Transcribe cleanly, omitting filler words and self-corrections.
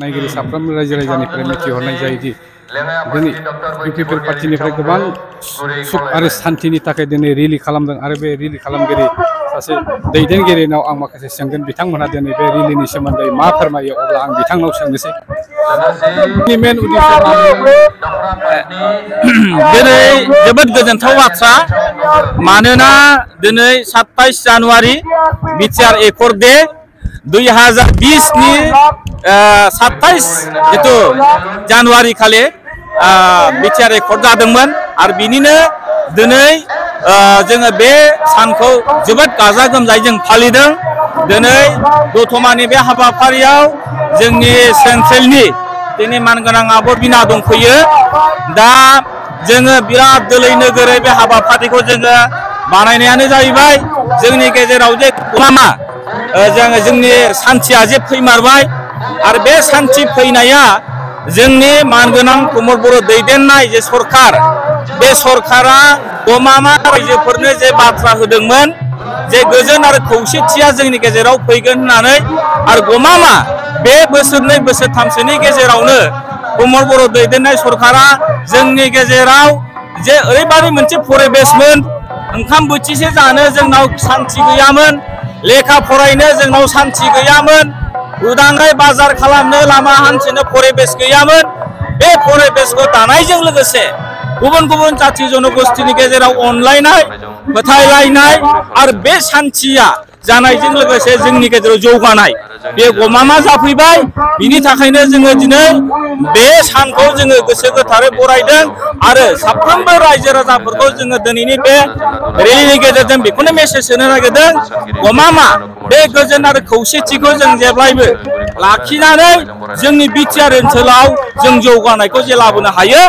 नायगिरि साफ्रोमबो रायजो राजानिफ्राय मिथिहरनाय जायोदि दिनै इउपिपिएल पार्टिनिफ्राय गोबां सुख आरो सान्थिनि थाखाय दिनै रेलि खालामदों आरो बे रेलि खालामगिरि सासे दैदेनगिरिनाव आं माखासे सोंगोन बिथांमोनहा दिनै बे रेलिनि सोमोन्दै मा फोरमायो अब्ला आं बिथांनाव सोंनोसै मेन उद्देश्य दिनै जोबोद गोजोनथाव बाथ्रा मानोना दिनै 27 जानुवारि बिटिआर एकर्ड डे 2020 नि 27 जितु जानुवारि खालि बिटिआर एकर्ड जादोंमोन आरो बिनिनो दिनै जोङो बे सानखौ जोबोद गाजा गोमजायै जों फालिदों। दिनै दतमानि बे हाबाफारियाव जोंनि सेन्ट्रेलनि दिनै मानगोनां आब' बिना दंफैयो। दा जोङो बिराद दोलै नोगोरै बे हाबाफारिखौ जोङो बानायनायानो जाहैबाय जोंनि गेजेराव जे लामा जोंनि सान्थिया जे फैमारबाय आरो बे सान्थि फैनाया जोंनि मानगोनां प्रमद बर' दैदेननाय जे सरकार बे सरकारा गमामा रायजोफोरनो जे बाथ्रा होदोंमोन जे गोजोन आरो खौसेथिया जोंनि गेजेराव फैगोन होननानै आरो गमामा बे बोसोरनै बोसोरथामसोनि गेजेरावनो प्रमद बर' दैदेननाय सरकारा जोंनि गेजेराव जे ओरैबायदि मोनसे परिबेसमोन ओंखाम बोथिसे जानो जोंनाव सान्थि गैयामोन, लेखा फरायनो जोंनाव सान्थि गैयामोन, उदाङै बाजार खालामनो लामा हान्थिनो परिबेस गैयामोन। बे परिबेसखौ दानायजों लोगोसे गुबुन गुबुन जाथि जनगोष्ठीनि गेजेराव अनलायनाय फोथायलायनाय आरो बे सान्थिया जानायजों लोगोसे जोंनि गेजेराव जौगानाय बे गमामा जाफैबाय। बिनि थाखायनो जोङो दिनै बे सानखौ जोङो गोसो गोथारै बरायदों आरो साफ्रोमबो रायजो राजाफोरखौ जोङो दिनैनि बे रेलिनि गेजेरजों बेखौनो मेसेज होनो नागिरदों गमामा बे गोजोन आरो खौसेथिखौ जों जेब्लायबो लाखिनानै जोंनि बिटिआर ओनसोलाव जों जौगानायखौ जे लाबोनो हायो।